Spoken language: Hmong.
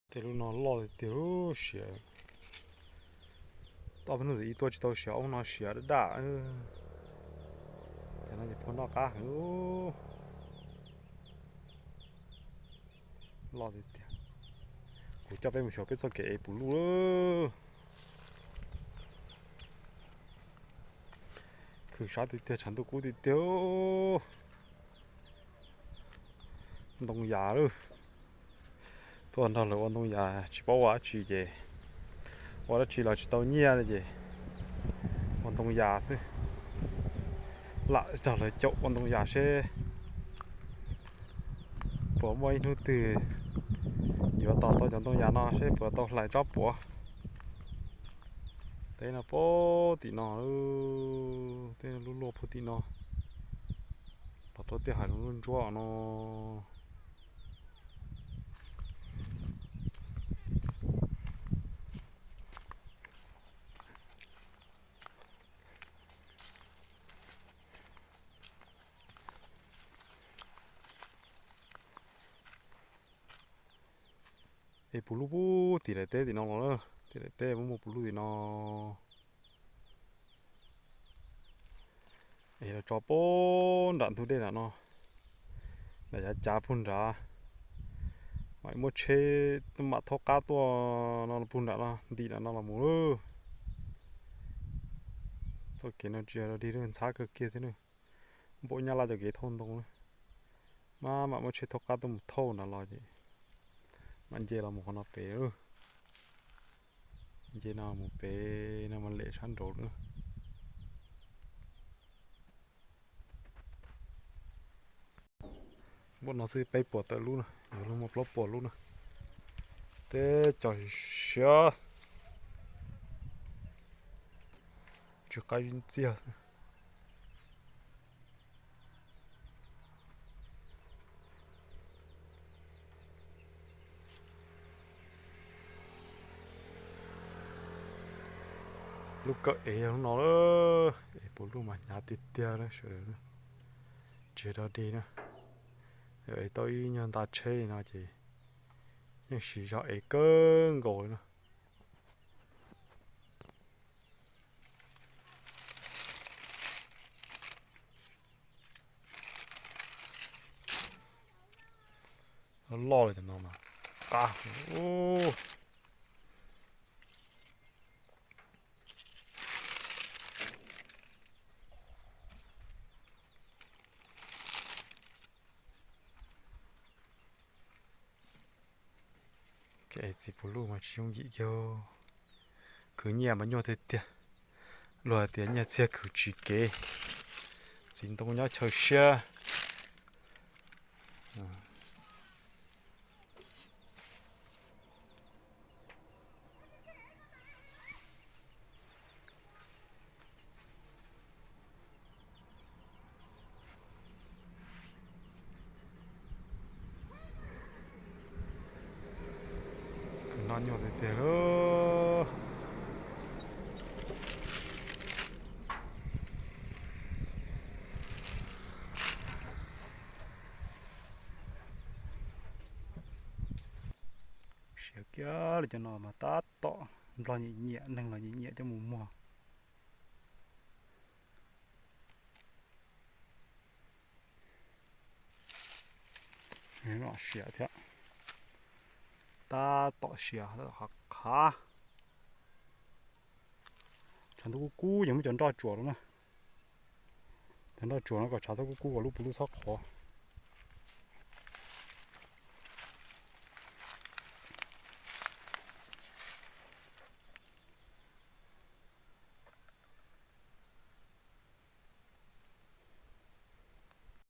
Tej lub no loj tiag tiag lub siav. Toj peb hnub tim ib tuaj tsis tau siav, ob hnub no siav daj daj. Ces no ces phua noj qab heev. Loj tiag tiag. Kuv coj peb mus xyuas peb txoj kev ev puv luj. Khwv sab tiag tiag, tshav ntuj kub tiag tiag. Ntoo yas lawm. Tuaj nrog lawv ua ntoo yas tsis paub ua dab tsi ces ua dab tsi los tsis tau nyiaj ces ua ntoo yas xwb. Lam nrog lawv caum ua ntoo yas seb puas muaj ib hnub twg yuav tos tau cov ntoo yas no seb puas tau hlais tsob puav. Teb no puag tim no, teb no luaj luaj puag tim no, los rau tej hav zoov ntsuab no. Es puv luj puag tim daim teb tim no los, tim daim teb muaj muaj puv luj tim no. Es los tso puag nram ntug dej nram no, nram yav cav puag nrad. Mam muab tsheb, mam thaub qab tuaj no puag nram no, ntim nram no los mus lawm. Txoj kev no tsis yog dog dig, ntxhab kawg kiag thiab na. Npaum Nyab Laj cov kev thauj ntoo na. Mam mam muab tsheb thaub qab tuaj mus thauj nrad los ces mam nce los mus qhov no pem. Nce no mus pem no mas lem sab nraud na. Npaum no xwb peb puas tawm lub na, yuav luag muaj plaub puas lub na. Teb co siav, tsw qaib ntxiag xwb. Lub kawm ev yog lub no, es puv luj mas hnyav tiag tiag na sawv daws, tsis dog dig na. Yog ev tau ib nyuag nta tsheb li no ces yeej siv zog ev kawg nkaus li na. Loj li no mas qab. Kev txiv puv luj mas tsis yooj yim kiag. Khwv nyiaj mas nyuaj tiag tiag. Luag hais tias nyiaj txiag khwv tsis kev. Txiv ntoo nyob chaw siab. Khwv noj nyuaj tiag tiag lauj. Siav kiag li cov no mas tab tom nplog nyiam nyiam, neeg los nyiam nyiam coj mus muag. Siav thiab, tab tom siav qhav qhav. Tshav ntuj kub kub ces muab cov nroj tsuam rau na. Cov nroj tsuam no kom tshav txhob kub kub kom lub puv luj txhob qhuav.